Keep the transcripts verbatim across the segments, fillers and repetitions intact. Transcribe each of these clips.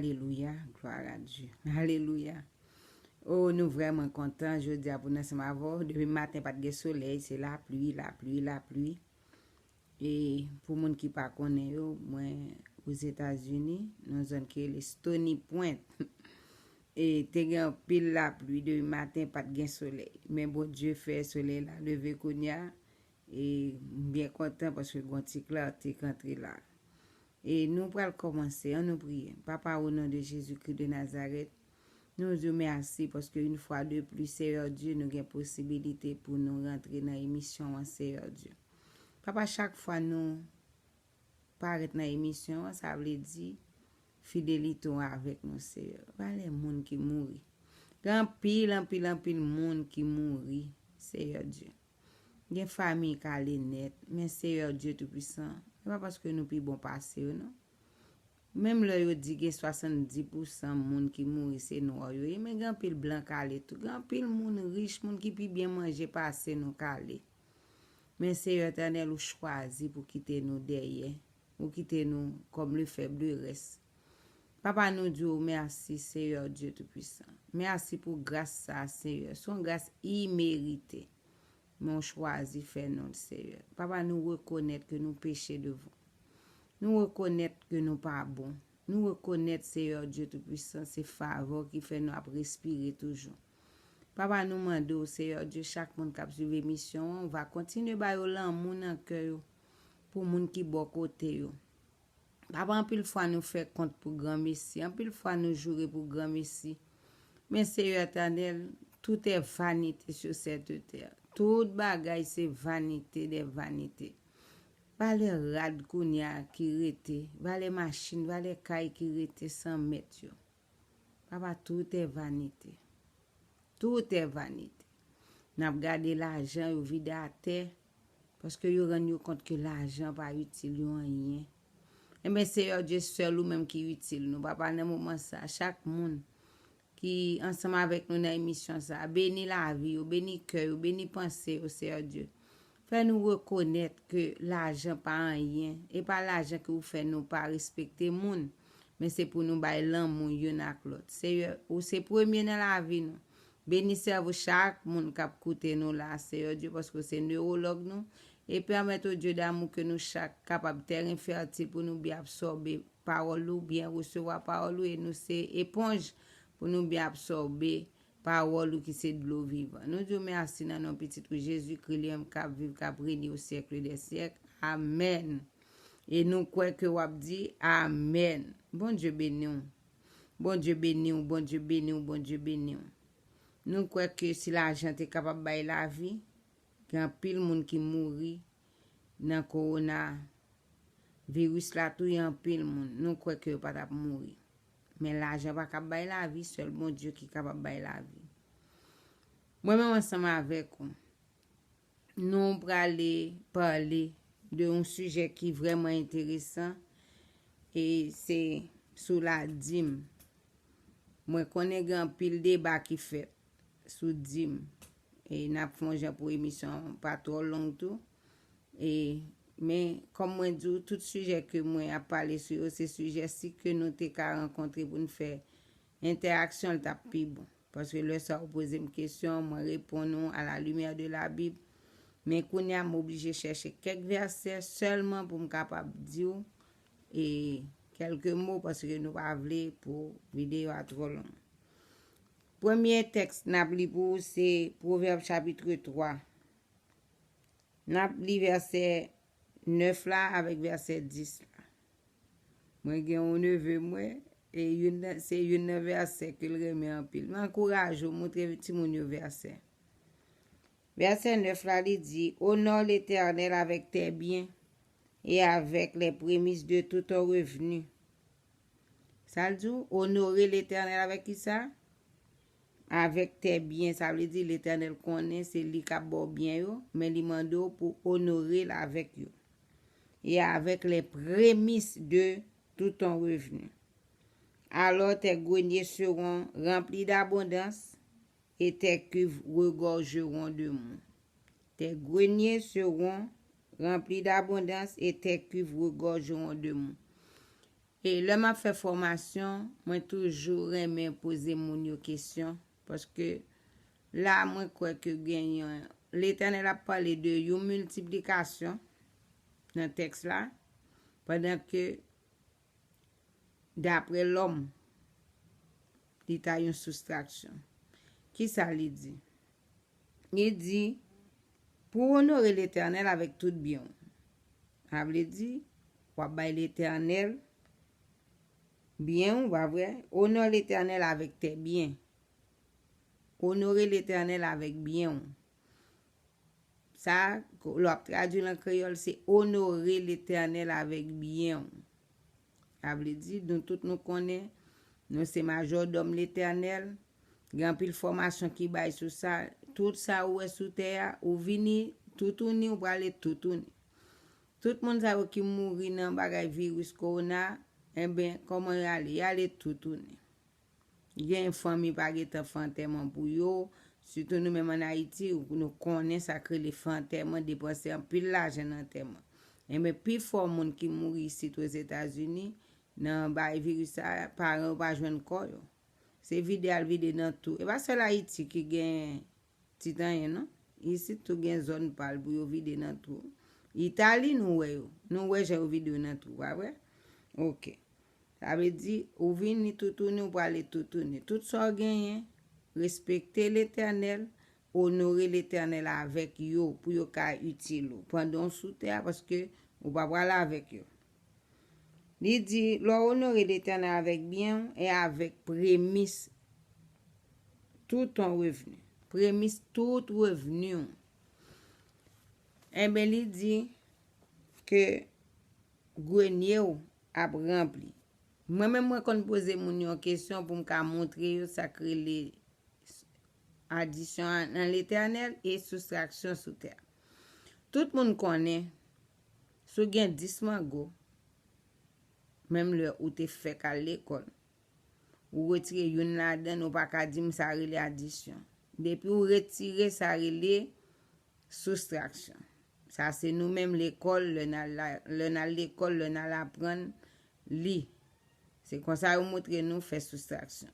Alelouya, glwa a Dye. Alelouya. Oh, nou vrèman kontan jodi a pou n ansanm avè w. Depi maten pa t gen solèy, se lapli, lapli, lapli. E pou moun ki pa konnen yo, mwen Ozetazini, nan zòn ki rele Stony Point. E te gen anpil lapli depi maten, pa t gen solèy. Men Bondye fè solèy la leve kounye a. E m byen kontan paske gon ti klète k antre la. E nou pral kòmanse, ann nou priye. Papa, o non de Jezikri de Nazarèt, nou di w mèsi paske yon fwa de plis, Seyè Dye, nou gen posibilite pou nou rantre nan emisyon an, Seyè Dye. Papa, chak fwa nou parèt nan emisyon an, sa vle di fidelite w avèk nou, Seyè. Valè moun ki mouri. Gen anpil, anpil, anpil moun ki mouri, Seyè Dye. Gen fanmi k ale nèt, men Seyè Dye Toupisan, se pa paske nou pi bon pase yo, non. Menm lè yo di gen swasanndis pousan moun ki mouri se nwa yo ye, men gen anpil blan k ale tou. Gen anpil moun rich, moun ki pi byen manje pase nou k ale. Men Seyè Etènèl, ou chwazi pou kite nou dèyè. Ou kite nou comme le faible reste. Papa, nou di w mèsi, Seyè Dye Toupisan. Mèsi pou gras sa, Seyè. Se yon gras imerite. Men w chwazi fè nou l, Seyè. Papa, nou rekonèt ke nou peche devan w. Nou rekonèt ke nou pa bon. Nou rekonèt, Seyè Dye Toupisan, se favè w ki fè nou ap respire toujou. Papa, nou mande w, Seyè Dye, chak moun k ap swiv emisyon an, w va kontinye ba yo lanmou nan kè yo pou moun ki bò kote yo. Papa, anpil fwa nou fè kont pou granmesi, anpil fwa nou joure pou granmesi. Men Seyè Etènèl, tout est vanité sur cette terre. Tout bagay se vanite dè vanite. Valè rad kounye a ki rete, valè machin, valè kay ki rete san mèt yo. Papa, tout est vanité. Tout est vanité. N ap gade lajan yo vide atè, paske yo rann yo kont ke lajan pa itil yo anyen. Enben, Seyè Dye, sèl ou menm ki itil nou. Papa, nan moman sa, chak moun ki ansanm avèk nou nan emisyon sa, beni lavi yo, beni kè yo, beni panse yo, Seyè Dye. Fè nou rekonèt ke lajan pa anyen. E pa lajan ke ou fè nou pa respekte moun, men se pou nou bay lanmou youn ak lòt. Seyè, ou se premye nan lavi nou. Beni sèvo chak moun k ap koute nou la, Seyè Dye, paske ou se newològ nou. E pèmèt, o Dye damou, ke nou chak kapab tèren fètil pou nou byen absòbe pawòl ou, byen resevwa pawòl ou, e nou se eponj pou nou byen absòbe pawòl ou ki se dlo vivan. Nou di w mèsi nan non pitit ou Jezikri, li menm k ap viv, k ap renye o syèk dè syèk. Amèn. E nou kwè ke w ap di amèn. Bondye beni w. Bondye beni w, Bondye beni w, Bondye beni w. Nou kwè ke si lajan te kapab bay lavi, gen anpil moun ki mouri nan kowona viris la touye anpil moun. Nou kwè ke yo pa t ap mouri. Men lajan pa kab bay lavi, sèl Bondye ki kapab bay lavi. Mwen menm ansanm avèk ou, nou prale pale de yon sijè ki vrèman enteresan, e se sou ladim. Mwen konnen gen anpil deba ki fèt sou dim. E n ap fè yon jan pou emisyon an pa twò long tou. E, men, kòm mwen di w, tout sijè ke mwen ap pale sou yo, se sijè si ke nou te ka rankontre pou n fè entèaksyon, l t ap pi bon. Paske lè sa ou poze m kesyon, mwen reponn ou à la lumière de la Bible. Men kounye a, m oblije chèche kèk vèsè sèlman pou m kapab di w e kèlke mo, paske nou pa vle pou videyo a twò long. Premye tèks n ap li pou ou se Pwovèb chapit twa. N ap li vèsè nèf la avèk vèsè dis la. Mwen gen yon neve mwen, e youn nan, se youn nan vèsè ke l renmen anpil. M ankouraje w montre timoun yo vèsè. Vèsè nèf la, li di, Honore l'Éternel avec tes biens et avec les prémices de tout ton revenu. Sa l di w? Onore Letènèl avèk kisa? Avèk tes biens. Sa vle di Letènèl konnen se li k ap ba w byen yo, men li mande w pou onore l avèk yo. Et avec les prémices de tout ton revenu. Alors tes greniers seront remplis d'abondance et tes cuves regorgeront de mou. Tes greniers seront remplis d'abondance et tes cuves regorgeront de mou. E lè m ap fè fòmasyon, mwen toujou renmen poze moun yo kesyon, paske la mwen kwè ke genyen, Letènèl ap pale de yon miltiplikasyon nan tèks la, pandan ke, daprè lòm, li ta yon soustraksyon. Kisa li di? Li di, pou w onore Letènèl avèk tout byen w. Sa vle di, w ap bay Letènèl byen w, pa vre? Onore Letènèl avèk tes biens. Onore Letènèl avèk byen w. Sa, lè w ap tradui l an kreyòl, se onore Letènèl avèk byen w. Sa vle di, nou tout nou konnen, nou se majòdòm Letènèl. Gen anpil fòmasyon ki bay sou sa. Tout sa ou wè sou tè a, ou vini toutouni, ou prale toutouni. Tout moun sa yo ki mouri nan bagay viris kowona, enben, kòman y ale? Y ale toutouni. Gen fanmi pa gentan fè antèman pou yo, sitou nou menm ann Ayiti, nou konnen sa k rele fè antèman, depanse anpil lajan nan antèman. Enben, pifò moun ki mouri isit Ozetazini, nan bay viris sa, paran yo pa jwenn kò yo. Se vide al vide nan twou. E pa sèl Ayiti ki gen ti tanyen, non. Isit tou gen zòn pa l pou yo vide nan twou. Itali, nou wè yo. Nou wè jan yo vide yo nan twou, pa vre? Oke. Sa vle di, ou vini toutouni, ou prale toutouni. Tout sa w genyen, respekte Letènèl, onore Letènèl avèk yo pou yo ka itil ou pandan w sou tè a, paske ou pa prale avèk yo. Li di, lè w onore Letènèl avèk byen w e avèk premis tout ton revni, premis tout revni w, enben, li di ke grenye w ap ranpli. Mwen menm, mwen konn poze moun yon kesyon pou m ka montre yo sa k rele adisyon an nan Letènèl e soustraksyon sou tè. Tout moun konnen, si w gen dis mango, menm lè ou te fèk al lekòl, ou retire youn ladan l, ou pa ka di m sa rele adisyon. Depi w retire, sa rele soustraksyon. Sa se nou menm lekòl, lè n al la, lè n al lekòl, lè n al aprann li. Se konsa yo montre nou fè soustraksyon.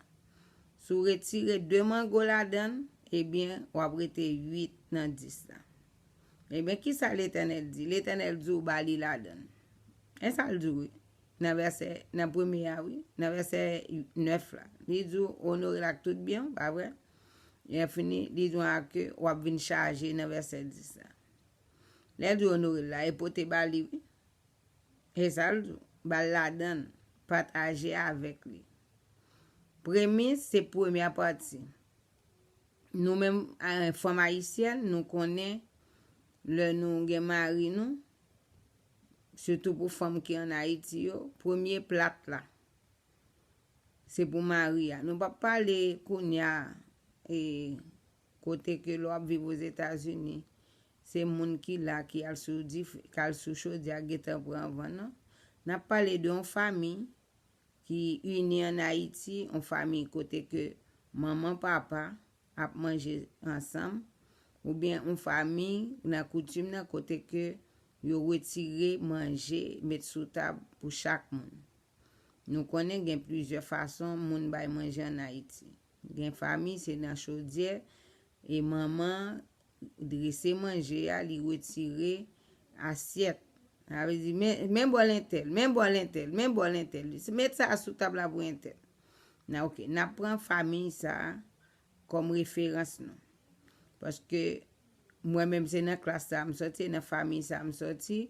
Si w retire de mango ladan l, ebyen, w ap rete uit nan dis la. Ebyen, kisa Letènèl di? Letènèl di w ba li ladan l. E sa l di w, wi. Nan vèsè, nan premye a, wi. Nan vèsè nèf la. Li di w onore l ak tout byen w, pa vre? Lè fini, li di w a ke w ap vin chaje nan vèsè dis la. Lè l di w onore l la, e pote ba li, wi. E sa l di w, ba l ladan l, pataje avèk li. Premis se premyè pati. Nou menm, eh, fanm ayisyèn, nou konnen lè nou gen mari nou, sitou pou fanm ki ann Ayiti yo, premye plat la, se pou mari a. Nou p ap pale kounye a, e, kote ke lè w ap viv Ozetazini, se moun ki la, ki al sou dif-, k al sou chodyè a, gentan pran van, non. N ap pale de yon fanmi ki ini ann Ayiti, yon fanmi kote ke manman, papa ap manje ansanm, oubyen yon fanmi nan koutim nan kote ke yo retire manje, met sou tab pou chak moun. Nou konnen gen plizyè fason moun bay manje ann Ayiti. Gen fanmi, se nan chodyè, e manman drese manje a, li retire asyèt. Sa vle di, men, men bòl entèl, men bòl entèl, men bòl entèl. Met sa a sou tab la pou entèl. Nan, oke, n ap pran fanmi sa a kòm referans nou. Paske mwen menm, se nan klas sa a m sòti, e nan fanmi sa a m sòti.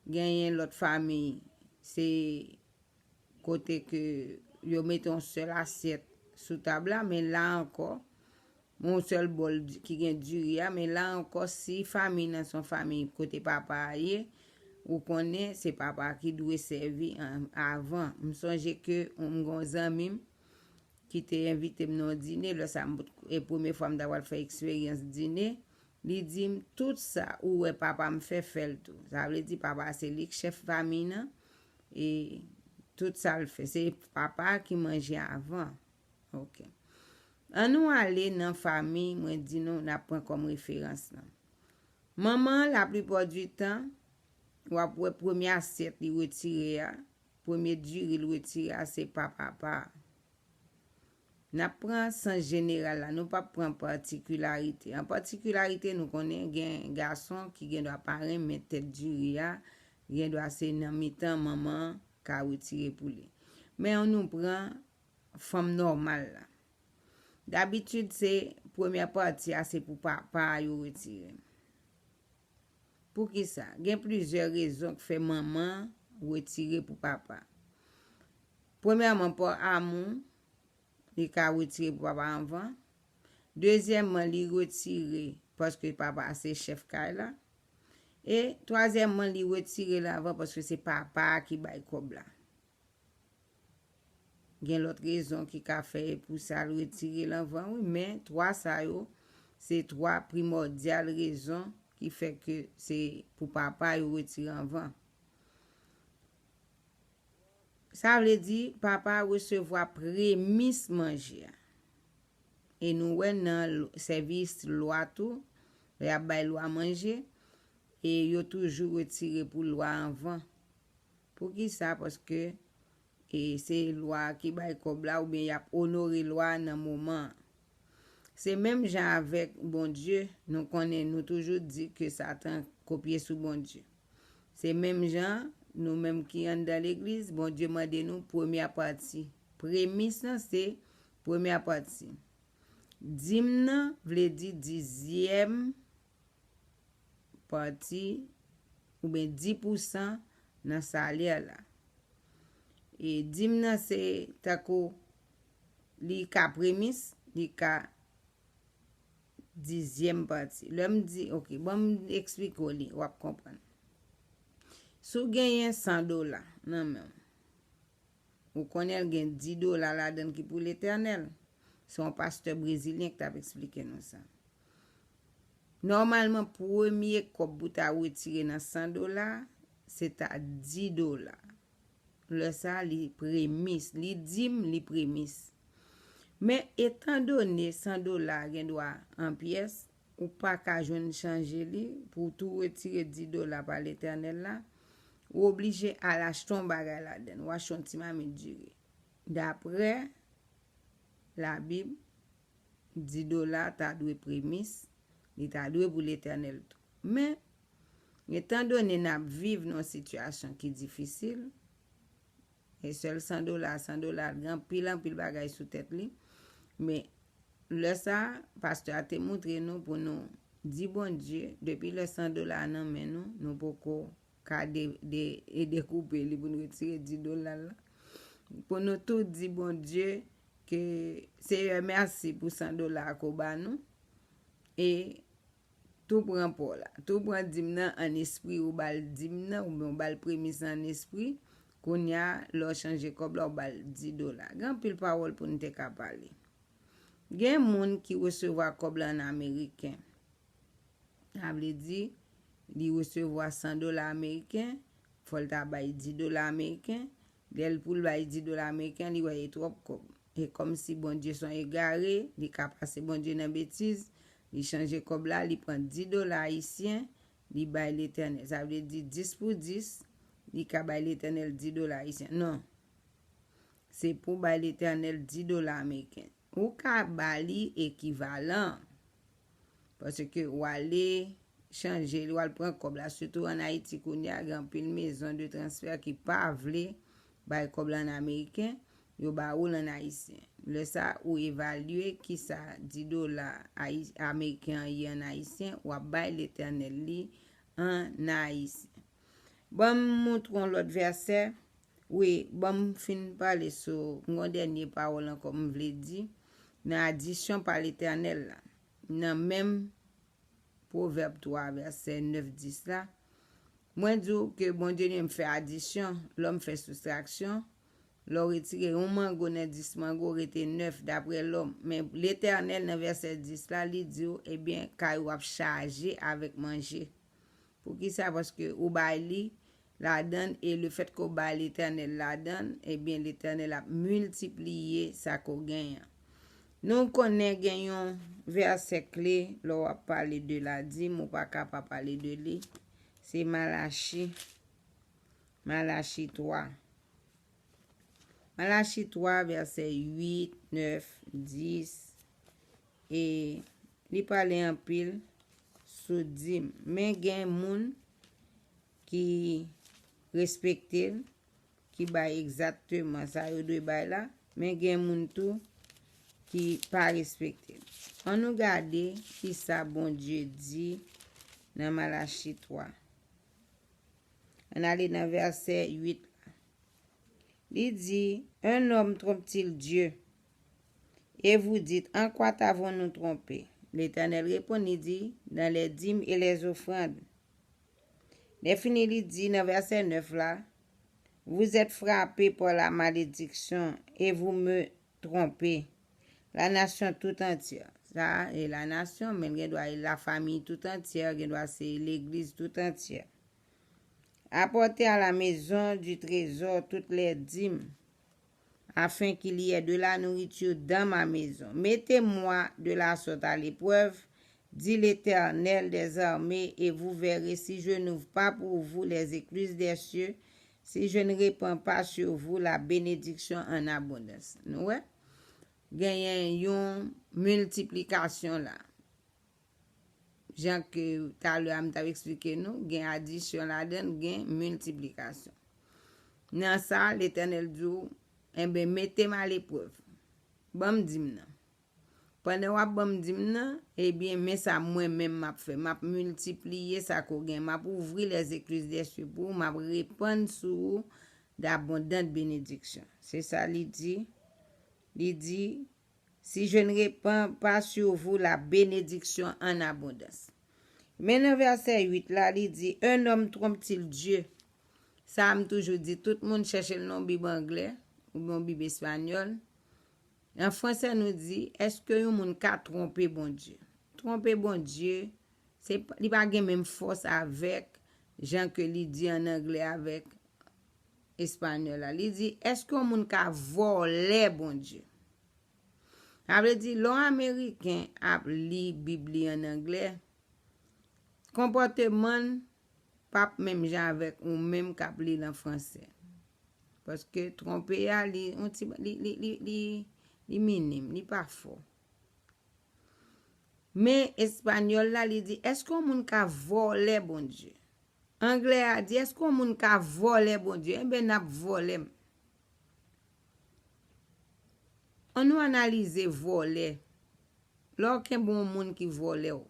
Genyen lòt fanmi, se kote ke yo mete yon sèl asyèt sou tab la, men la ankò, yon sèl bòl di-, ki gen diri a, men la ankò, si fanmi nan se yon fanmi kote papa a ye, ou konnen se papa a ki dwe sèvi an-, avan. M sonje ke m gen yon zanmi m ki te envite m nan yon dine, lè sa a m, e premye fwa m ta pral fè eksperyans dine, li di m, tout sa ou wè papa m fè, fè l tou. Sa vle di papa a se li k chèf fanmi nan, e tout sa l fè, se papa a ki manje avan. Oke. Ann nou ale nan fanmi, mwen di nou, n ap pran kòm referans lan. Manman an, laplipa di tan, w ap wè premye asyèt li retire a, premye diri l retire a, se pa papa a. N ap pran sans jeneral la, nou p ap pran patikilarite. An patikilarite, nou konnen gen gason ki gen dwa pa renmen tèt diri a, gen dwa se nan mitan manman an ka retire pou li. Men an nou pran fanm nòmal la. Dabitid, se premyè pati a, se pou papa a yo retire. Poukisa? Gen plizyè rezon k fè manman retire pou papa. Premyèman, pa amou, li ka retire pou papa anvan. Dezyèmman, li retire paske papa se chèf kay la. E twazyèmman, li retire l anvan paske se papa a ki bay kòb la. Gen lòt rezon ki ka fè pou sa l retire l anvan, wi, men twa sa yo, se twa primòdyal rezon ki fè ke se pou papa yo retire anvan. Sa vle di, papa resevwa premis manje a. E nou wè nan l-, sèvis lwa tou, lè y ap bay lwa manje, e yo toujou retire pou lwa anvan. Poukisa? Paske, e, se lwa ki bay kòb la, oubyen y ap onore lwa nan moman an. Se menm jan avèk Bondye, nou konnen, nou toujou di ke Satan kopye sou Bondye. Se menm jan, nou menm ki anndan legliz, Bondye mande nou premyè pati. Premis lan se premyè pati. Dim nan vle di dizyèm pati oubyen dis pousan nan salè la. E dim nan se tankou li ka premis, li ka dizyèm pati. Lè m di, oke, ban m eksplike w li, w ap konprann. Si w genyen san dola nan men w, ou konnen l gen dis dola ladan l ki pou Letènèl. Se yon pastè brezilyen ki t ap eksplike nou sa. Nòmalman, premye kòb pou ta retire nan san dola, se ta dis dola. Lè sa, li premis, li dim, li premis. Men, etandone san dola gen dwa an pyès, ou pa ka jwenn chanje li, pou w tou retire dis dola pa Letènèl la, ou oblije al achte yon bagay ladan l, ou achte yon ti mamit diri. Daprè Labib, dis dola ta dwe premis, li ta dwe pou Letènèl tou. Men, etandone n ap viv nan yon sitiyasyon ki difisil, e sèl san dola, san dola, gen anpil, anpil bagay sou tèt li. Men, lè sa, pastè a te montre nou pou nou di Bondye, depi lè san dola a nan men nou, nou poko ka de, de, e dekoupe li pou n retire dis dola la. Pou nou tou di Bondye ke, Seyè, mèsi pou san dola ke w ba nou. E tou pran pa w la. Tou pran dim nan an espri, ou ba l dim nan, oubyen ou ba l premis an espri. Kounye a, lè w chanje kòb la, ou ba l dis dola. Gen anpil pawòl pou n te ka pale. Gen moun ki resevwa kòb la an ameriken. Sa vle di, li resevwa san dola ameriken, fò l ta bay dis dola ameriken. Lè l pou l bay dis dola ameriken, li wè e twòp kòb. E kòmsi Bondye se yon egare, li ka pase Bondye nan betiz, li chanje kòb la, li pran dis dola ayisyen, li bay Letènèl. Sa vle di dis pou dis, li ka bay Letènèl dis dola ayisyen. Non. Se pou bay Letènèl dis dola ameriken. Ou ka ba li ekivalan. Paske w ale chanje li, w al pran kòb la. Sitou ann Ayiti kounye a, gen anpil maison de transfert ki pa vle bay kòb la an ameriken, yo ba ou l an ayisyen. Lè sa, ou evalye kisa dis dola ayi-, ameriken an ye an ayisyen, w ap bay Letènèl li an ayisyen. Ban m montre w yon lòt vèsè. Wi, ban m fin pale sou, m gen yon dènye pawòl ankò m vle di. Nan adisyon pa Letènèl la, nan menm Pwovèb twa, vèsè nèf, dis la, mwen di w ke Bondye li menm fè adisyon, lòm fè soustraksyon. Lè w retire yon mango nan dis mango, rete nèf, daprè lòm. Men Letènèl, nan vèsè dis la, li di w, ebyen, kay ou ap chaje avèk manje. Poukisa? Paske ou bay li ladan l, e lefètke w bay Letènèl ladan l, ebyen, Letènèl ap miltipliye sa ke w genyen an. Nou konnen gen yon vèsè kle lè w ap pale de ladim, ou pa ka pa pale de li. Se Malachi. Malachi twa. Malachi twa, vèsè uit, nèf, dis, e li pale anpil sou dim. Men gen moun ki respekte l, ki bay egzakteman sa yo dwe bay la, men gen moun tou ki pa respekte l. Ann nou gade kisa Bondye di nan Malachi twa. Ann ale nan vèsè uit la. Li di, Un homme trompe-t-il Dieu? Et vous dites, En quoi t'avons-nous trompé? L'Éternel répond, li di, Dans les dîmes et les offrandes. Lè fini, li di nan vèsè nèf la, Vous êtes frappés par la malédiction et vous me trompez, la nation tout entière. Sa e la nasyon, men gen dwa e la famille tout entière, gen dwa se legliz tout entière. Apportez à la maison du trésor toutes les dîmes, afin qu'il y ait de la nourriture dans ma maison. Mettez-moi de la sorte à l'épreuve, dit l'Éternel des armées, et vous verrez si je n'ouvre pas pour vous les écluses des cieux, si je ne répands pas sur vous la bénédiction en abondance. Nou wè? Genyen yon miltiplikasyon la. Jan ke talè a m t ap eksplike nou, gen adisyon ladan l, gen miltiplikasyon. Nan sa, Letènèl di w, Enben, mete m aleprèv. Ban m dim nan. Pandan w ap ban m dim nan, ebyen, men sa mwen menm m ap fè. M ap miltipliye sa ke w gen. M ap ouvri les écluses des cieux pou ou. M ap repann sou ou d'abondantes bénédictions. Se sa li di. Li di, Si je ne répands pas sur vous la bénédiction en abondance. Men nan vèsè uit la, li di, Un homme trompe-t-il Dieu? Sa a m toujou di, tout moun chèche l nan yon Bib anglè oubyen yon Bib espanyòl. An fransè, nou di, Èske yon moun ka twonpe Bondye? Twonpe Bondye, se, li pa gen menm fòs avèk jan ke li di an anglè avèk espanyòl la. Li di, Èske yon moun ka vòlè Bondye? Sa vle di, lè yon Ameriken ap li Bib li an anglè, konpòteman l p ap menm jan avèk ou menm k ap li l an fransè. Paske twonpe a, li, yon ti, li, li, li, li, li minim, li pa fò. Men espanyòl la, li di, Èske yon moun ka vòlè Bondye? Anglè a di, Èske yon moun ka vòlè Bondye? Enben, n ap vòlè m. Ann nou analize vòlè. Lè w kenbe yon moun ki vòlè w,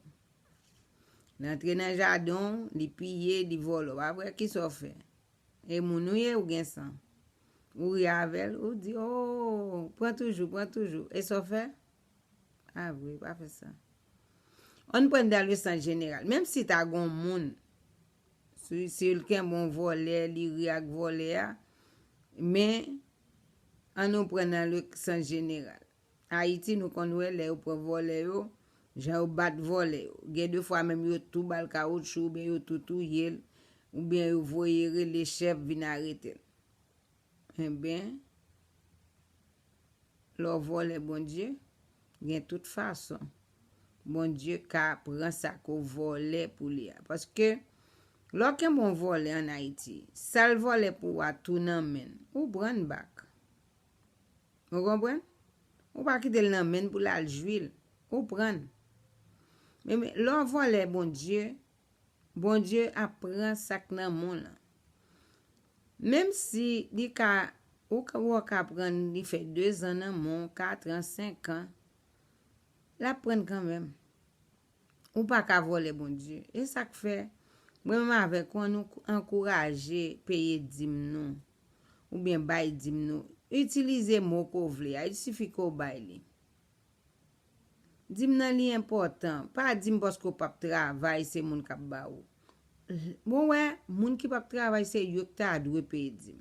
l antre nan jaden w, li piye, li vòlè w. Apre, kisa w fè? E moun ou ye, ou gen san. Ou ri avè l, ou di, O, pran toujou, pran toujou. E sa w fè? A vre, pa fè sa. Ann pran l dans le sens général. Menm si ta gen yon moun, si, si l kenbe yon vòlè, li ri ak vòlè a, men ann nou pran dans le sens général. Ayiti, nou konn wè lè yo pran vòlè yo, jan yo bat vòlè yo. Gen de fwa menm yo tou ba l kawotchou oubyen yo tou touye l, oubyen yo voye rele chèf vin arete l. Enben, lè w vòlè Bondye, gen tout fason Bondye ka pran sa ke w vòlè pou li a. Paske, lè w kenbe yon vòlè ann Ayiti, sa l vòlè pou ou a tou nan men l, ou pran l back. Ou konprann? Ou pa kite l nan men l pou l al jwi l. Ou pran l. Men, men, lè w vòlè Bondye, Bondye ap pran sa k nan men w lan. Menm si li ka, ou ka, ou ka pran li fè dezan nan men w, katran, senkan, l ap pran kanmenm. Ou pa ka vòlè Bondye. E sa k fè, mwen menm avèk ou, ann nou ankouraje peye dim nou, oubyen bay dim nou. Itilize mo ke w vle a, il sifi ke w bay li. Dim nan li enpòtan. Pa dim paske w p ap travay, se moun k ap ba ou. Bon, wè, moun ki p ap travay, se yo k ta dwe peye dim.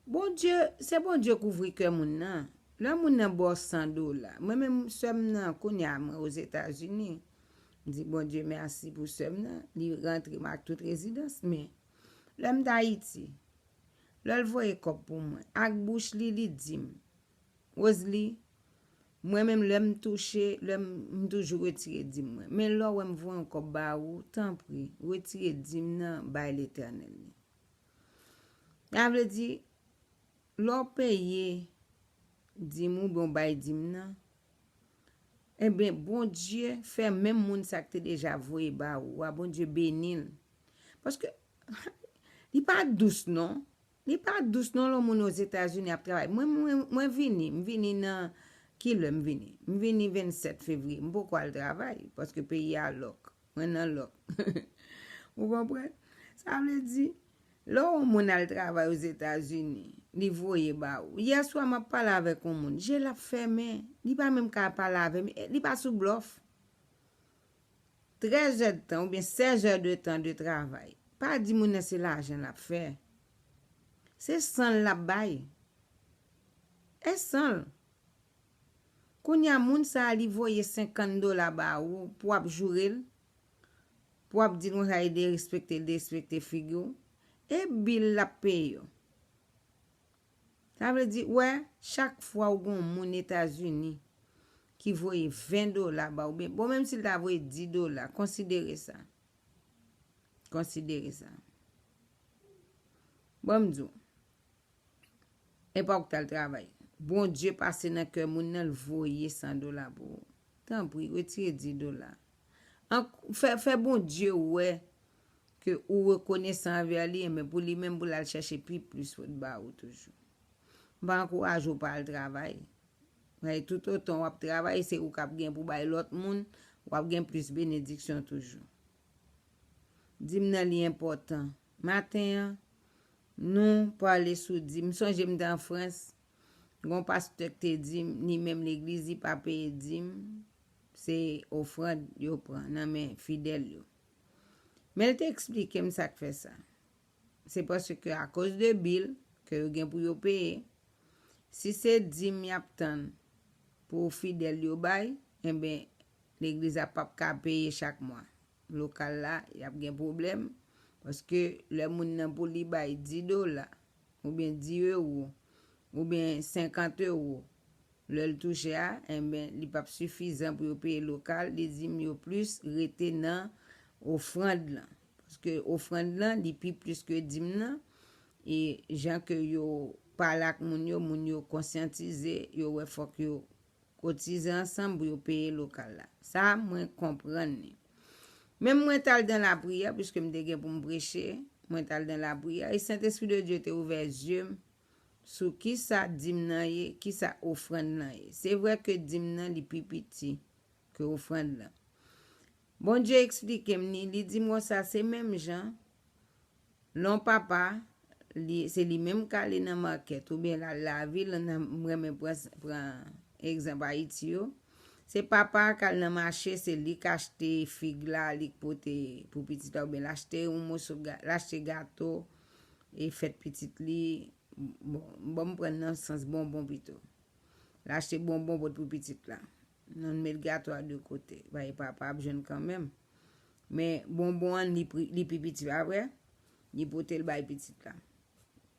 Bondye, se Bondye kouvri kè moun nan. Lè moun nan ba w san dola, mwen menm sè m nan, kounye a mwen Ozetazini, m di Bondye mèsi pou sè m nan, li rantre m ak tout rezidans, men lè m t Ayiti, lè l voye kòb pou mwen, ak bouch li, li di m, Rosalie, mwen menm lè m touche, lè m, m toujou retire dim mwen. Men lè w wè m voye yon kòb ba ou, tanpri, retire dim nan, bay Letènèl li. Sa vle di, lè w peye dim ou, oubyen w bay dim nan, ebyen, Bondye fè menm moun sa k te deja voye ba ou a, Bondye beni l. Paske li pa dous non. Li pa dous non, lè moun Ozetazini ap travay. Mwen, mwen, mwen vini, m vini nan, ki lè m vini? M vini vennsèt fevriye. M poko al travay, paske peyi a lòk. Mwen nan lòk. Ou konprann? Sa vle di, lè yon moun al travay Ozetazini, li voye ba ou. Yè swa, m ap pale avèk yon moun. Je l ap fèmen. Li pa menm ka pale avè m. Li pa sou blòf. Trèz è de tan oubyen sèz è de tan de travay. Pa di moun nan se lajan l ap fè. Se san l l ap bay. E san l. Kounye a, moun sa a, li voye senkant dola ba ou pou w ap joure l, pou w ap di l konsa li derespekte, l derespekte figi w, e bil l ap peye yo. Sa vle di, wè, chak fwa ou gon moun Etazini ki voye ven dola ba ou, oubyen, bon, menm si l ta voye dis dola, konsidere sa. Konsidere sa. Bon, m di w, e pa ou k t al travay. Bondye pase nan kè moun nan, l voye san dola pou ou. Tanpri, retire dis dola. An, fè, fè Bondye wè ke ou rekonesan anvè li, enben, pou li menm, pou l al chèche pi plis pou l ba ou toujou. M pa ankouraje w pa al travay. Men toutotan w ap travay, se ou k ap gen pou bay lòt moun, w ap gen plis benediksyon toujou. Dim nan li enpòtan. Maten an, nou pale sou dim. M sonje m te an Frans, gon pastè k te di m, li menm legliz li pa peye dim, se ofrann yo pran nan men fidèl yo. Men l te eksplike m sa k fè sa. Se paske akoz de bil ke yo gen pou yo peye, si se dim y ap tann pou fidèl yo bay, enben, legliz la p ap ka peye chak mwa. Lokal la, y ap gen pwoblèm, paske lè moun nan pou li bay dis dola, oubyen dis ewo, oubyen senkant ewo, lè l touche a, enben, li p ap sifizan pou yo peye lokal, li dim yo plis rete nan ofrann lan. Paske ofrann lan, li pi plis ke dim nan, e jan ke yo pale ak moun yo, moun yo konsyantize, yo wè fòk yo kotize ansanm pou yo peye lokal la. Sa, mwen konprann li. Men mwen t al dan lapriyè, piske m te gen pou m preche, mwen t al dan lapriyè, e Sentespri de Dye te ouvè zye m sou kisa dim nan ye, kisa ofrann lan ye. Se vre ke dim nan li pi piti ke ofrann lan. Bondye eksplike m li, li di m konsa, se menm jan, lè yon papa, li, se li menm k ale nan makèt, oubyen l al lavil, nan, m renmen pran, pran egzanp Ayiti yo. Se papa k al nan mache, se li k achte fig la, li k pote pou pitit la, oubyen l achte yon moso ga-, l achte gato, e fèt pitit li, bon, bon, m pran nan sans bonbon pito. L achte bonbon pot pou pitit la. Nou met gato a de kote. Bay papa ap jwenn kanmenm. Men bonbon an, li pri-, li pi piti, pa vre? Li pote l bay pitit la.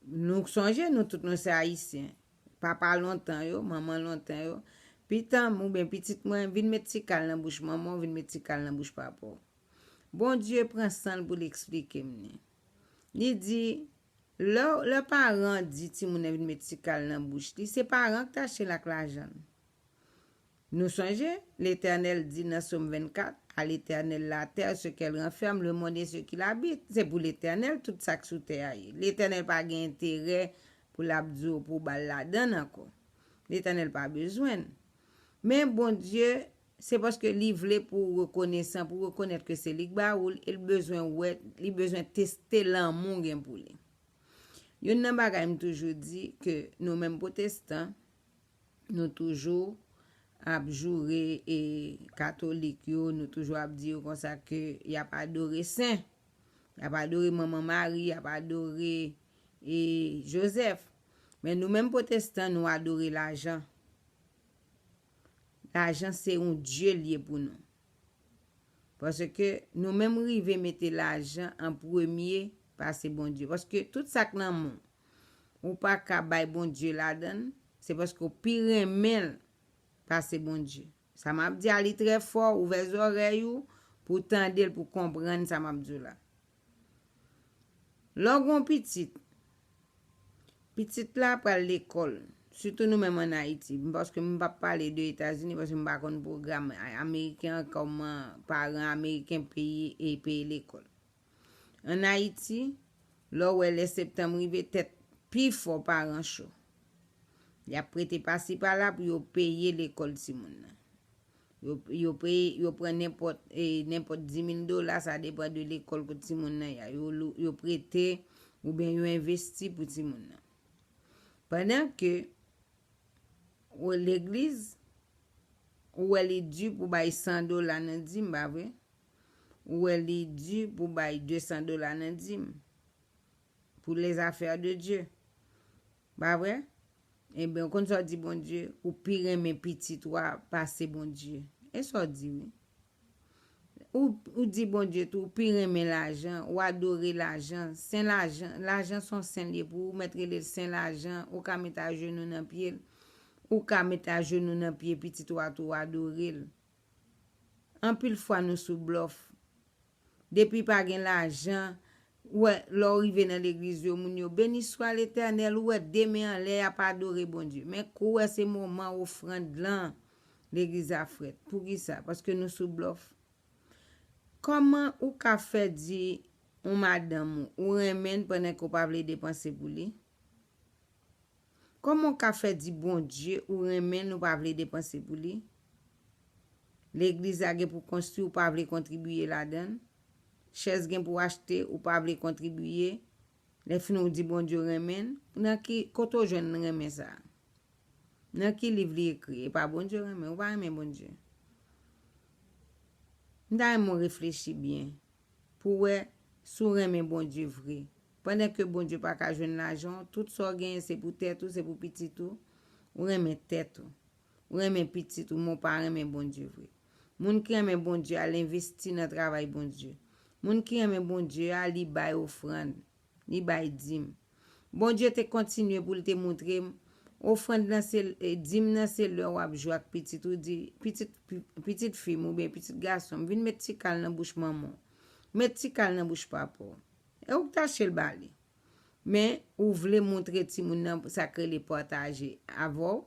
Nou sonje, nou tout nou se Ayisyen. Papa lontan yo, manman lontan yo. Pitan m oubyen pitit mwen, vin met ti kal nan bouch manman w, vin met ti kal nan bouch papa w. Bondye pran san l pou l eksplike m li. Li di, lè, lè paran di timoun nan vin met ti kal nan bouch li, se paran k t achte l ak lajan l. Nou sonje, Letènèl di nan Sòm vennkat, "À l'Éternel la terre, ce qu'elle renferme, le monde et ce qu'il habite." Se pou Letènèl tout sa k sou tè a ye. Letènèl pa gen enterè pou l ap di w pou w ba l ladann ankò. Letènèl pa bezwen l. Men Bondye, se paske li vle pou w rekonesan, pou w rekonèt ke se li k ba ou l, e l bezwen wè, li bezwen teste lanmou w gen pou li. Youn nan bagay m toujou di ke nou menm pwotestan, nou toujou ap joure e katolik yo, nou toujou ap di yo konsa ke y ap adore sen, y ap adore Manman Mari, y ap adore e Jozèf. Men nou menm pwotestan, nou adore lajan. Lajan se yon dye l ye pou nou. Paske nou menm rive mete lajan an premye pase Bondye. Paske tout sa k nan men w, ou pa ka bay Bondye ladan l, se paske w pi renmen l pase Bondye. Sa m ap di a, li trè fò, ouvè zòrèy ou pou w tande l, pou w konprann sa m ap di w la. Lè w gen yon pitit, Pitit la pral lekòl, sitou nou menm ann Ayiti, paske m p ap pale de Etazini, paske m pa konn pwogram a-, ameriken an, kòman paran ameriken peye, e peye lekòl. Ann Ayiti, lè w wè lè septanm rive, tèt pifò paran cho. Y ap prete pasi pala pou yo peye lekòl timoun nan. Yo, yo peye, yo pran nenpòt, e, nenpòt dis mil dola, sa depann de lekòl kote timoun nan ye a. Yo lou-, yo prete oubyen yo envesti pou timoun nan. Pandan ke, ou, legliz, ou wè li di pou bay san dola nan dim, pa vre? Ou wè li di pou bay de san dola nan dim. Pour les affaires de Dieu. Pa vre? Ebyen, ou konn sa w di Bondye, ou pi renmen pitit ou a pase Bondye. E sa w di, wi. Ou, ou di Bondye tou, ou pi renmen lajan, ou adore lajan. Sen lajan, lajan se yon sen l ye pou ou, ou mèt rele l sen lajan, ou ka met ajenou nan pye l, ou ka met ajenou nan pye pitit ou a tou, ou adore l. Anpil fwa nou sou blòf. Depi pa gen lajan, ou wè, lè w rive nan legliz yo, moun yo, "Béni soit l'Éternel," ou wè de men anlè, y ap adore Bondye. Men kou w wè se moman ofrann lan, legliz ap frèt. Poukisa? Paske nou sou blòf. Kòman ou ka fè di yon madanm ou, ou renmen l pandan ke w pa vle depanse pou li? Kòman w ka fè di Bondye ou renmen l, ou pa vle depanse pou li? Legliz la gen pou konstwi, ou pa vle kontribiye ladan l? Chèz gen pou achte, ou pa vle kontribiye? Lè fini w di Bondye w renmen l, nan ki, kote w jwenn renmen sa a? Nan ki liv li ekri? E pa Bondye w renmen, ou pa renmen Bondye. M ta renmen w reflechi byen pou w wè si w renmen Bondye vre. Pandan ke Bondye pa ka jwenn lajan w, tout sa w genyen se pou tèt ou, se pou pitit ou. Ou renmen tèt ou. Ou renmen pitit ou, men w pa renmen Bondye vre. Moun ki renmen Bondye al envesti nan travay Bondye. Moun ki renmen Bondye a, li bay ofrann, li bay dim. Bondye te kontinye pou l te montre m, ofrann nan se, e, dim nan se lè w ap jwe ak pitit ou, di, "Pitit, pi-, pitit fi m oubyen pitit gason m, vin met ti kal nan bouch manman w. Met ti kal nan bouch papa w." E ou k t achte l ba li. Men, ou vle montre timoun nan sa k rele pataje avè w.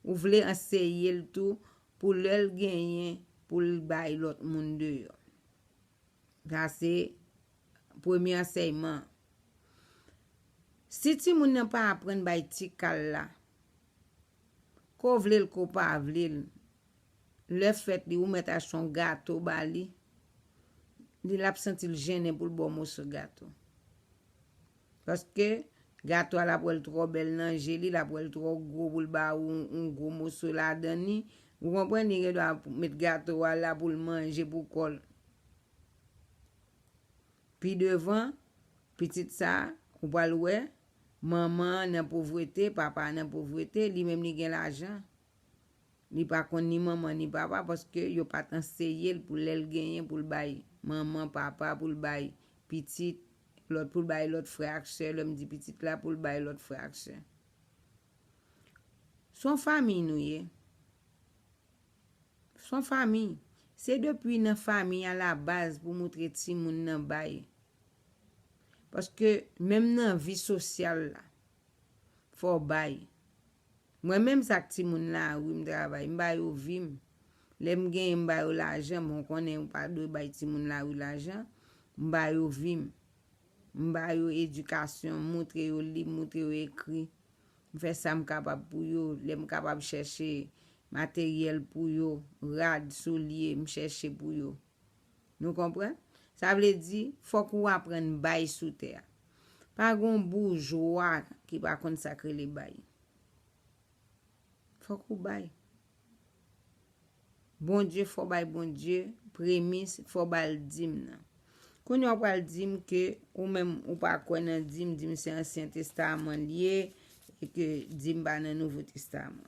Ou vle anseye l tou pou lè l genyen, pou l bay lòt moun deyò. Sa se premye ansèyman. Si timoun nan pa aprann bay ti kal la, ke w vle l, ke w pa vle l, lè fèt li, ou mèt achte yon gato ba li, li, l ap santi l jennen pou l ba w moso gato. Paske gato a, l ap wè l twò bèl nan je li, l ap wè l twò gwo pou l ba ou yon, yon gwo moso ladan li. Ou konprann? Li gen dwa met gato a la pou l manje pou kò l. Pi devan, pitit sa a, ou pral wè, manman an nan povrete, papa a nan povrete, li menm li gen lajan. Li pa konn ni manman ni papa, paske yo pa t anseye l pou lè l genyen pou l bay manman, papa, pou l bay pitit, lòt, pou l bay lòt frè ak sè, lè m di pitit la, pou l bay lòt frè ak sè. Se yon fanmi nou ye. Se yon fanmi. Se depi nan fanmi a labaz pou montre timoun nan bay. Paske menm nan vi sosyal la, fò w bay. Mwen menm sa k timoun lari, m travay, m ba yo vi m. Lè m genyen, m ba yo lajan, bon, konnen ou pa dwe bay timoun lari lajan, m ba yo vi m. M ba yo edikasyon, m montre yo li, m montre yo ekri. M fè sa m kapab pou yo. Lè m kapab chèche materyèl pou yo, rad, soulye, m chèche pou yo. Nou konprann? Sa vle di, fòk ou aprann bay sou tè a. Pa gen yon boujwa ki pa konn sa k rele bay. Fòk ou bay. Bondye, fò w bay Bondye premis, fò w ba l dim nan. Kounye a w pral di m ke ou menm ou pa kwè nan dim, dim se Ansyen Testaman l ye, e ke dim pa nan Nouvo Testaman.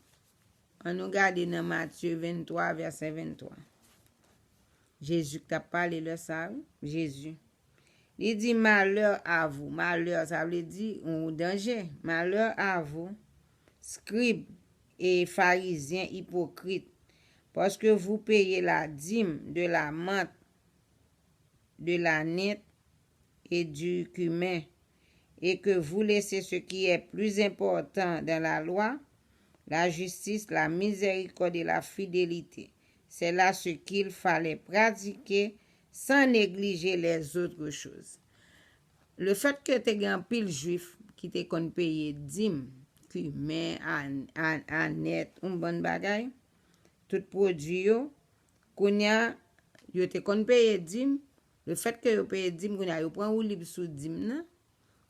Ann nou gade nan Matye venntwa, vèsè venntwa. Jezi k t ap pale lè sa a, wi. Jezi. Li di, "Malheur à vous." Malè, sa vle di yon danje. "Malheur à vous, scribes et pharisiens hypocrites, parce que vous payez la dîme de la menthe, de la nette et du cumin, et que vous laissez ce qui est plus important dans la loi, la justice, la miséricorde et la fidélité. C'est là ce qu'il fallait pratiquer sans négliger les autres choses. Le fait que te gen anpil jwif ki te konn peye dim, kimen, a, a, anèt, yon bann bagay, tout pwodui yo, kounye a, yo te konn peye dim, le fait que yo peye dim, kounye a, yo pran woulib sou dim nan,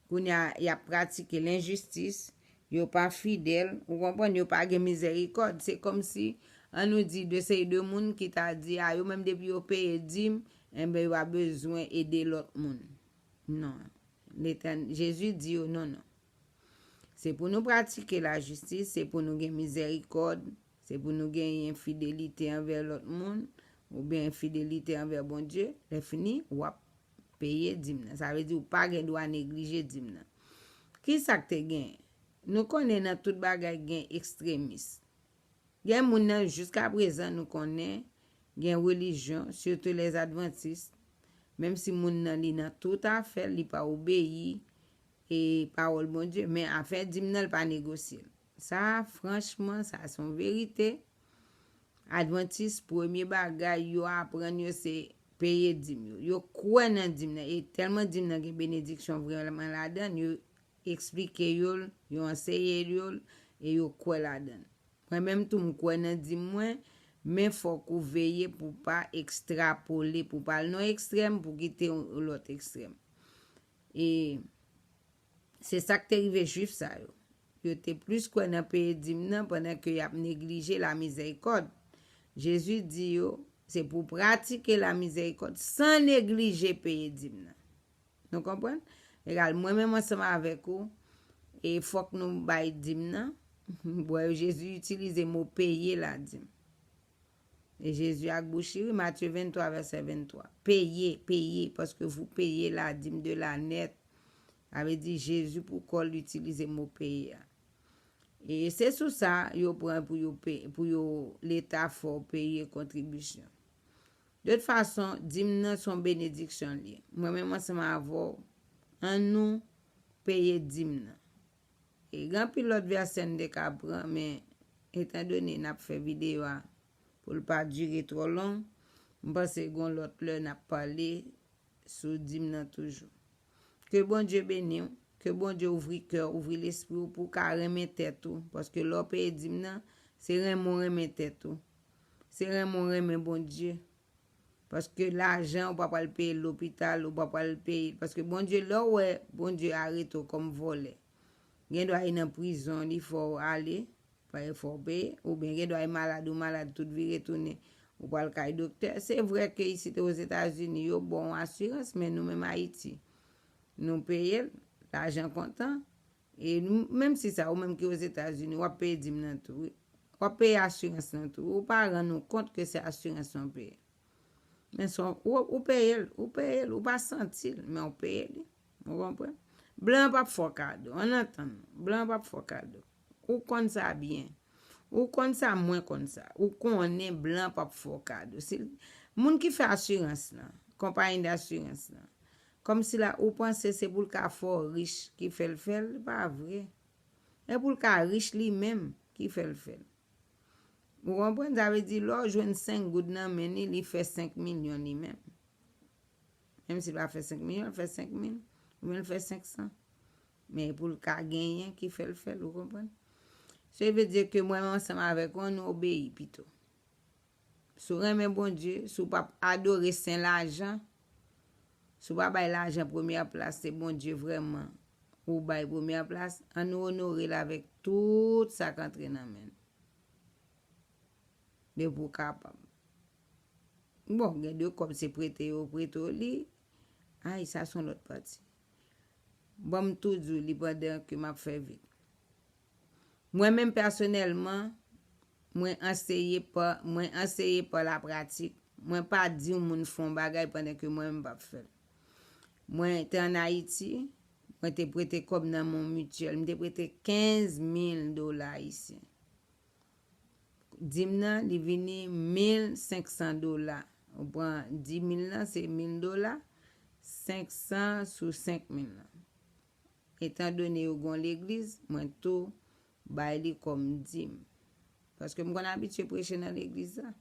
kounye a, y ap pratike lenjistis, yo pa fidèl, ou konprann, yo pa gen mizèrikòd. Se kòmsi, an nou di, de seri de moun ki ta di, a, yo menm depi yo peye dim, enben, yo pa bezwen ede lòt moun. Non. Letèn-, Jezi di yo, non, non. Se pou nou pratike lajistis, se pou nou gen mizèrikòd, se pou nou genyen fidelite anvè lòt moun, oubyen fidelite anvè Bondye. Lè fini, w ap peye dim nan. Sa vle di ou pa gen dwa neglije dim nan. Ki sa k te gen? Nou konnen nan tout bagay gen ekstremis. Gen moun nan, jiska prezan, nou konnen, gen relijyon, sitou lèzadvantis, menm si moun nan li nan tout afè l, li pa obeyi e pawòl Bondye, men afè dim nan, li pa negosye l. Sa, franchman, sa se yon verite. Advantis, premye bagay yo aprann yo, se peye dim yo. Yo kwè nan dim nan. E tèlman dim nan gen benediksyon vrèman ladan l, yo eksplike yo l, yo anseye yo l, e yo kwè ladan l. Mwen menm tou, m kwè nan dim mwen, men fòk ou veye pou w pa ekstrapole, pou w pa al nan ekstrèm, pou w kite yon lòt ekstrèm. E se sa k te rive Jwif sa yo. Yo te plis kwè nan peye dim nan pandan ke y ap neglije lamizèrikòd. Jezi di yo, se pou w pratike lamizèrikòd san neglije peye dim nan. Nou konprann? Egal, mwen menm ansanm avèk ou, e fòk nou bay dim nan. Wè, Jezi itilize mo peye la dim. E Jezi ak bouch li, wi, Matye venntwa, vèsè venntwa. Peye, peye, paske vous payez la dîme de l'année. Sa vle di Jezi pou kò l itilize mo peye a. E se sou sa yo pran pou yo pe-, pou yo Leta fè w peye kontribisyon. De tout fason, dim nan se yon benediksyon l ye. Mwen menm ansanm avè w, ann nou peye dim nan. E gen anpil lòt vèsè n te ka pran, men etandone n ap fè videyo a pou l pa dire twò long, m panse gon lòt lè n ap pale sou dim nan toujou. Ke Bondye beni w, ke Bondye ouvri kè w, ouvri lespri w pou w ka renmen tèt ou, paske lè w peye dim nan, se renmen w renmen tèt ou. Se renmen w renmen Bondye. Paske lajan, ou pa pral peye l lopital, ou pa pral peye l. Paske Bondye, lè w wè Bondye arete w kòm vòlè, gen dwa e nan prizon, li fè w ale, pa e fè w peye, oubyen gen dwa e malad, ou malad, tout vire tounen, ou pral kay doktè. Se vre ke isit Ozetazini, yo ba w yon asirans, men nou menm Ayiti, nou peye l, lajan kontan. E nou, menm si sa, ou menm ki Ozetazini, w ap peye dim nan tou, wi. W ap peye asirans nan tou. Ou pa rann ou kont ke se asirans lan w peye. Men se yon, ou, ou peye l, ou peye l, ou pa santi l, men ou peye li. Ou konprann? Blan p ap fè w kado. Ann antann nou. Blan p ap fè w kado. Ou konn sa byen. Ou konn sa, mwen konn sa. Ou konnen blan p ap fè w kado. Si, moun ki fè asirans lan, konpayi dasirans lan, kòmsi la ou panse se pou l ka fè w rich ki fè l fè l, li pa vre. E pou l ka rich li menm ki fè l fè l. Ou konprann? Sa vle di, lè w jwenn senk goud nan men li, li fè senk milyon li menm. Menm si l pa fè senk milyon, l fè senk mil, oubyen l fè senk san. Men e pou l ka genyen ki fè l fè l, ou konprann? Se vle di ke mwen menm ansanm avèk ou, ann nou obeyi pito. Si w renmen Bondye, si w p ap adore sen lajan, si w pa bay lajan premyè plas, se Bondye vrèman ou bay premyè plas, ann nou onore l avèk tout sa k antre nan men n. Depi w kapab. Bon, gen de kòb se prete yo prete w li. Ay, sa se yon lòt pati. Ban m tou di w li pandan ke m ap fè vit. Mwen menm pèsonèlman, mwen anseye pa, mwen anseye pa lapratik. Mwen pa di yon moun fè yon bagay pandan ke mwen menm m p ap fè l. Mwen te ann Ayiti, mwen te prete kòb nan Mon Mutuel. M te prete kenz mil dola ayisyen. Dim nan, li vini mil senk san dola. Ou pran dis mil lan, se mil dola, senk san sou senk mil lan. Etandone yo gen yon legliz, mwen tou bay li kòm dim. Paske m konn abitye preche nan legliz la.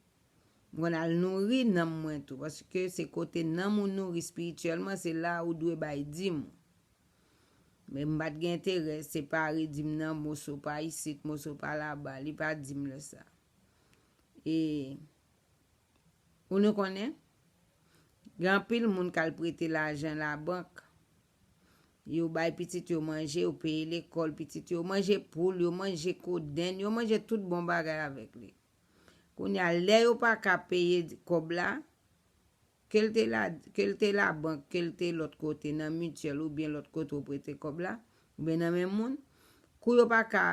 M konn al nouri nanm mwen tou, paske se kote nanm ou nouri espirityèlman, se la ou dwe bay dim ou. Men m pa t gen enterè separe dim nan, moso pa isit, moso pa laba, li pa dim lè sa. E ou nou konnen, gen anpil moun k al prete lajan labank. Yo bay pitit yo manje, yo peye lekòl pitit yo, yo manje poul, yo manje kodenn, yo manje tout bon bagay avèk li. Kounye a, lè yo pa ka peye kòb la, ke l te la, ke l te labank, ke l te lòt kote, nan mityèl oubyen lòt kote ou prete kòb la, oubyen nan men moun, kou yo pa ka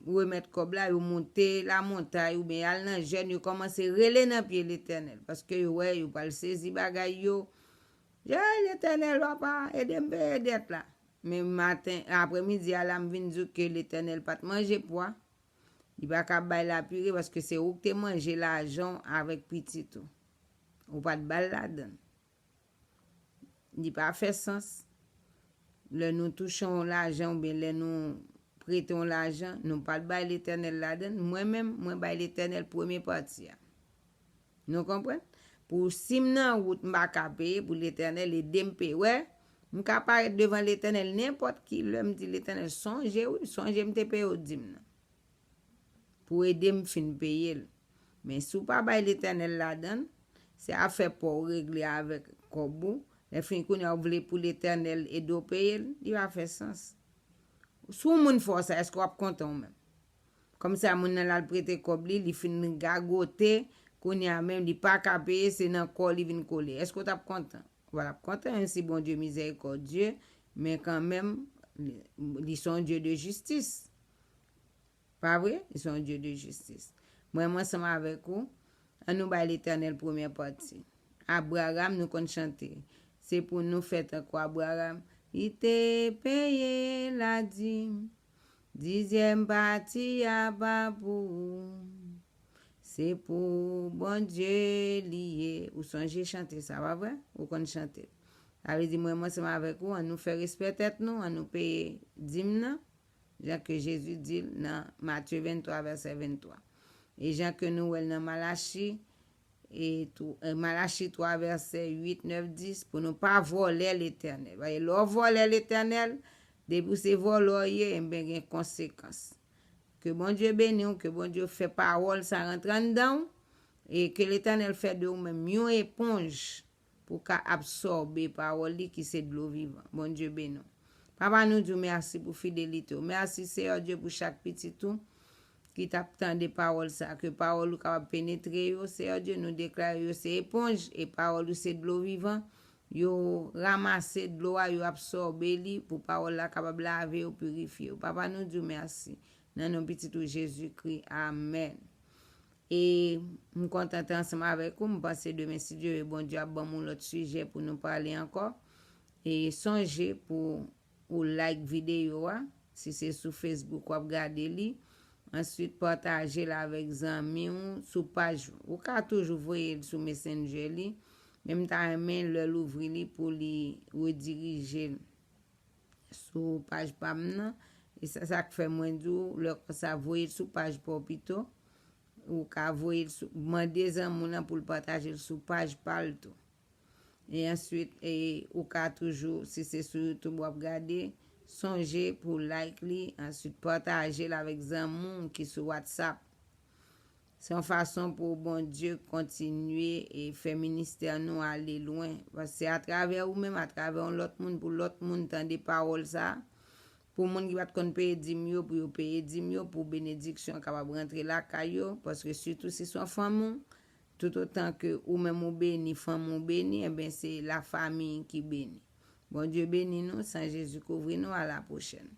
remèt kòb la, yo monte lamontay oubyen y al nan jèn, yo kòmanse rele nan pye Letènèl, paske yo wè yo pral sezi bagay yo. Jè Letènèl, papa, ede m peye dèt la. Men maten, aprèmidi a la, m vin di w ke Letènèl pa t manje pwa. Li pa ka bay lapire paske se ou k te manje lajan w avèk pitit ou. Ou pa t ba l ladan l. Li pa fè sans. Lè nou touche yon lajan oubyen lè nou prete yon lajan, nou pa t bay Letènèl ladan l. Mwen menm, mwen bay Letènèl premye pati a. Nou konprann? Pou si m nan wout, m pa ka peye, pou Letènèl ede m peye. Wè, m ka parèt devan Letènèl nenpòt ki lè, m di, Letènèl, sonje, wi, sonje m te peye w dim nan. Pou ede m fin peye l. Men si w pa bay Letènèl ladan l, se afè pa w regle avèk kòb ou. Lè fini kounye a, w vle pou Letènèl ede w peye l, li pa fè sans. Si yon moun fè w sa, èske w ap kontan ou menm? Kòmsi a moun nan l al prete kòb li, li fin gagote, kounye a menm li pa ka peye, se nan kò w li vin kole. Èske w t ap kontan? Ou pa t ap kontan, menm si Bondye mizèrikòdye, men kanmenm, li, li se yon Dye de jistis. Pa vre? Li se yon Dye de jistis. Mwen, mwen ansanm avèk ou, ann nou bay Letènèl premyè pati. Abraram, nou konn chante. Se pou nou fè tankou Abraram. Li te peye ladim. Dizyèm pati a pa pou ou. Se pou Bondye li ye. Ou sonje chante sa, pa vre? Ou konn chante. Sa vle di, mwen, mwen ansanm avèk ou, ann nou fè respè tèt nou, ann nou peye dim nan, jan ke Jezi di l nan Matye venntwa, vèsè venntwa. E jan ke nou wè l nan Malachi, e tou, e Malachi twa, vèsè uit, nèf, dis, pou nou pa vòlè Letènèl. Paske lè w vòlè Letènèl, depi w se vòlè w ye, enben gen konsekans. Ke Bondye beni w, ke Bondye fè pawòl sa rantre anndan w, e ke Letènèl fè de ou menm yon eponj pou w ka absòbe pawòl li ki se dlo vivan. Bondye beni w. Papa, nou di w mèsi pou fidelite w. Mèsi, Seyè Dye, pou chak pitit ou ki t ap tande pawòl sa, ke pawòl ou kapab penetre yo, Seyè Dye, nou deklare yo se eponj, e pawòl ou se dlo vivan. Yo ranmase dlo a, yo absòbe li, pou pawòl la kapab lave yo, pirifye yo. Papa, nou di w mèsi. Nan non pitit ou Jezikri, amèn. E m kontan te ansanm avèk ou. M panse demen, si Dye vle, Bondye ap ban m yon lòt sijè pou nou pale ankò. E sonje pou ou like videyo a, si se sou Facebook w ap gade li. Answit, pataje l avèk zanmi w sou paj. Ou ka toujou voye l sou Messenger li. Men m ta renmen lè l ouvri li pou li redirije l sou paj pa m nan. E sa, sa k fè mwen di w, lè konsa, voye l sou paj pa w pito. Ou ka voye l sou, mande zanmi w lan pou l pataje l sou paj pa l tou. E answit, e, ou ka toujou, si se sou YouTube w ap gade, sonje pou like li, answit pataje l avèk zanmi w ki sou WhatsApp. Se yon fason pou Bondye kontinye e fè ministè nou ale lwen. Paske se atravè ou menm, atravè yon lòt moun, pou lòt moun tande pawòl sa a. Pou moun ki pa t konn peye dim yo, pou yo peye dim yo, pou benediksyon an kapab rantre lakay yo. Paske sitou si se yon fanmi w, toutotan ke ou menm ou beni, fanmi w beni, enben se lafanmi ki beni. Bondye beni nou, san Jezi kouvri nou, a la pwochèn.